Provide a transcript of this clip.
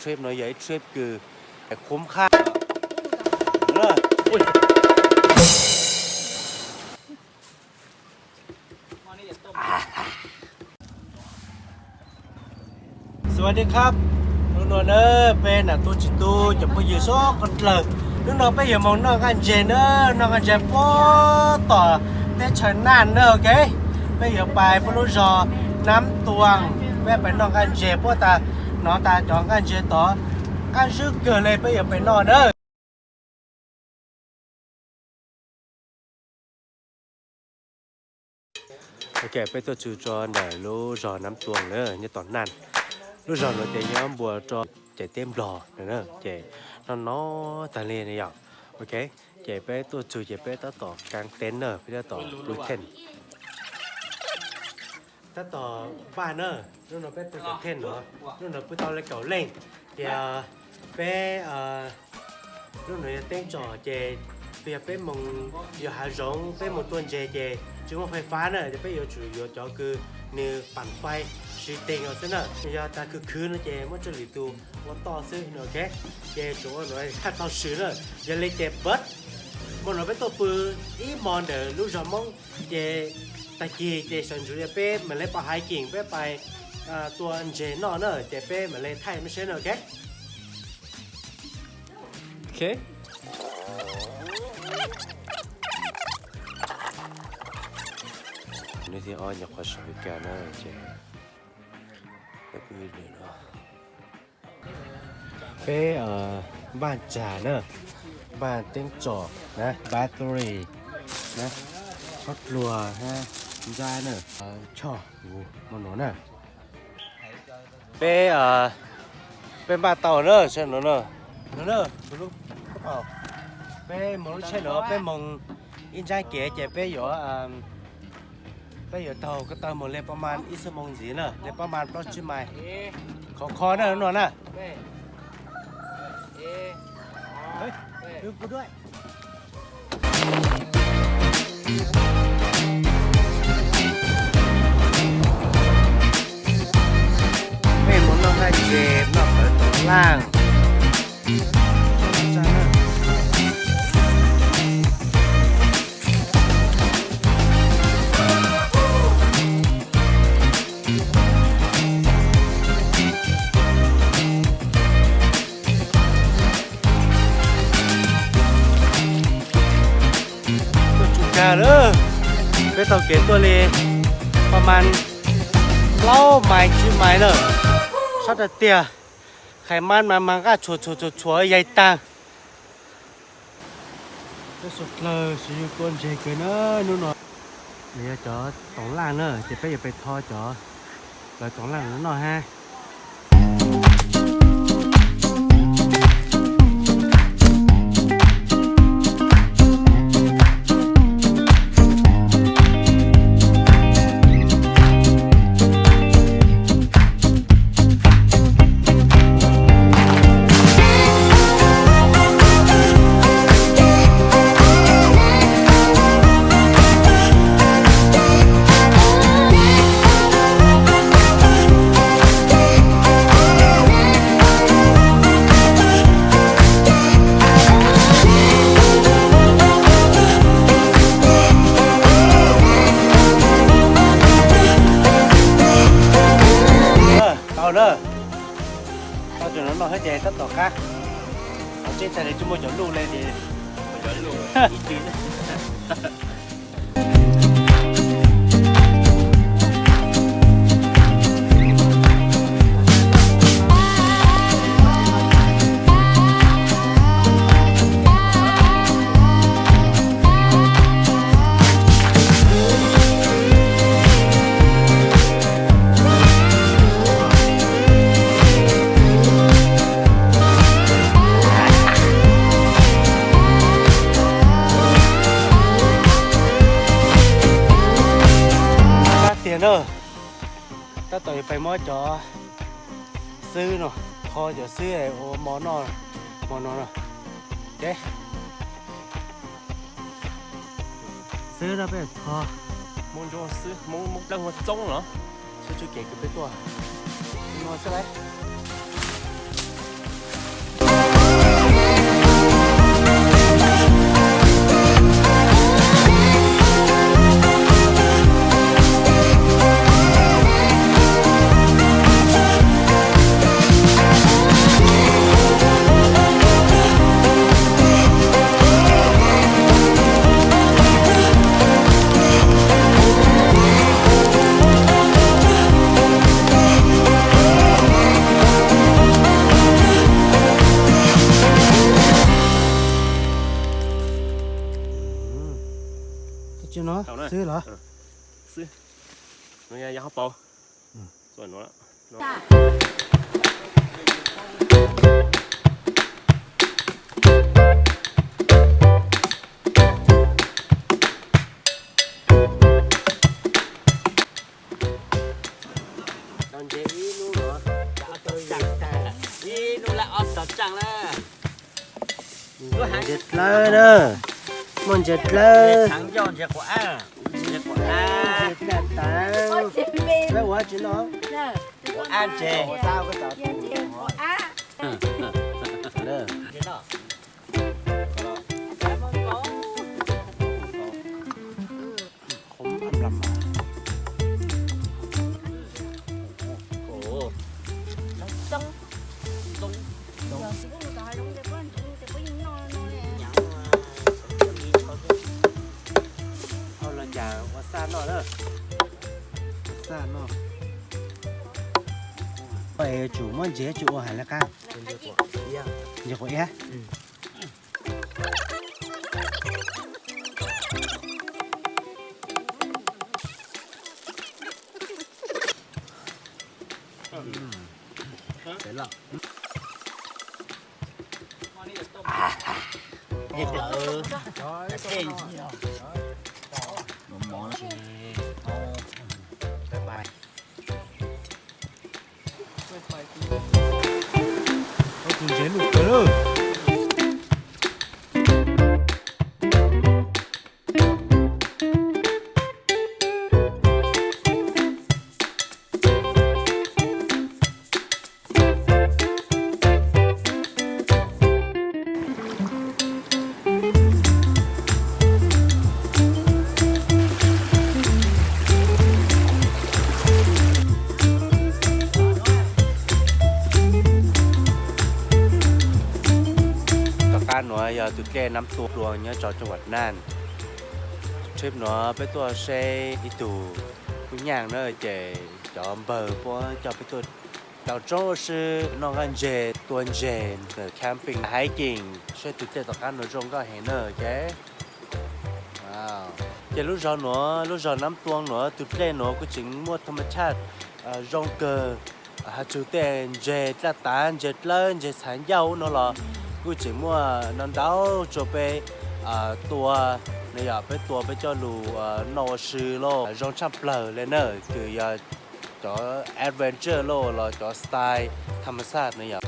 Trip no yog ib trip kws khum khab. สวัสดีครับ Hnub no na, peb nam tuaj tsis tub cov phooj ywg sab qhov dlawg. Hnub no peb yuav moog noj nqaij ntses na, noj nqaij ntses puag tom teb chaws Naj na, ok. Peb yuav pais puag lub zog Nab Tuas, peb pais noj nqaij ntses puag tas, nov tas cov nqaij ntses tod qab zib kawg le, peb yuav pais noj na. Ok, peb tuaj txug rau ntawm lub zog Nab Tuas na, nyob tom Naj. Lub zog no ces nyob npuab rau ces teb Nplog na, ces noj noj tag li ne yom. Ok, ces peb tuaj txug ces peb tab tom kaav teeb na, peb tab tom pw tent. Tab tom npaj na, hnub no peb pw tom tent no, hnub no pw tau li kaum leej. Ces peb, hnub no yog teeb tsom ces, yog peb moog, yog hav zoov peb moog tua ntses ces tsis muaj fais fab na, ces peb yuav tsum yuav cov kws nws pam fais siv teeg no xwb na. Yog tas khwv khwv no ces muab tsua lwm tus ua toj xwb no, ok. Ces tsuas ua no thaj tau swm na. Yog li ces peb hmo no peb tuaj pw ib hmo ntawm lub zog Moob, ces tag kis ces sawv ntsug yog peb mam le pais hiking, peb pais tua ntses noj na, ces peb mam le thaij mej saib na, ok. Ok. Neb thiaj ob nyuam qhuav sawv kag na, ces peb npaj tsag na, npaj teeb tsom na, battery na, qhob dluag na, ntsab na, choj, hmo no na. Peb, peb npaj tau na, saib no na. No na, peb moog lub tsheb no, peb moog ib ntsab kev ces peb yuav, peb yuav taug ko taw moog li pab mas ib xuab moos ntxiv na, li pab mas plaub tsib mais. Khov kho na no na. Peb mus noj nqaij ntses noj pawv tom laj. Tuaj tsis kag lawm, peb taug kev tuaj li pab mas plaub mais tsib mais lawm, sab tag tiag. Qhais mas mas mas nqaj tshua tshua tshua tshua yaig tag. Peb suav dlawg siv yug tua ntses kawg na hnub no. Nws yog cov toov laj na, ces peb yuav pais tho cov lawv toov laj no noj hab. Tau na, tau tseem no noj thiab ces tab tom qab. Thaum tseb tag li tsis muaj cov luj li ces. Sab tiag na, tab tom yuav pais muab cov xwb no, tho cov xwb ua mov noj, mov no no. Xwb no peb tho, Hmoob Ntsuab xwb, Hmoob Hmoob Dlawb Hmoob Txoob no. Sab tshwj kev kws peb tuaj no xwb lauj. Xwb los? Xwb. Nws yog hauv paus. Ntses ib hnub no, ib hnub lawm ob tog tseej na. Ntses dlawb na, muaj ntses dlawb. Ntses quav ab, ntses dlawb tas. Lawv ua tsis no? Quav ab ntses. Ua cas ua xaj noj na. Ua xaj noj. Yuav tsum muab ntses tsis ua hais lawv qab. Ntses quav iab. Tus ntses loj kawg lawm. Tom qab nuav yog tus dlej Nab Tuab Dlua nyob rau tsoom Vam Naj. Trip nuav peb tuaj saib ib tug kub nyaaj na, ces cov npawg puab coj peb tuaj tau roob sib noj nqaij ntseg tua ntseg ntawm camping. Hais ceem saib tus dlej tom qab nuav zoo nkauj heev na ces. Ces lub zog nuav, lub zog Nab Tuab nuav tus dlej nuav kuj tseem muaj tham ma chaj zoo kawg. Hais txug tej ntseg dlaj tav, ntseg dlawb, ntseg txhav ncauj nuav los kuj tseem muaj no ntau rua peb tua. Nws yog peb tua peb coj lug noj ua si los zoo tshaj plawg le na, kws yog cov adventure los, los cov style tham ma chaj na yog.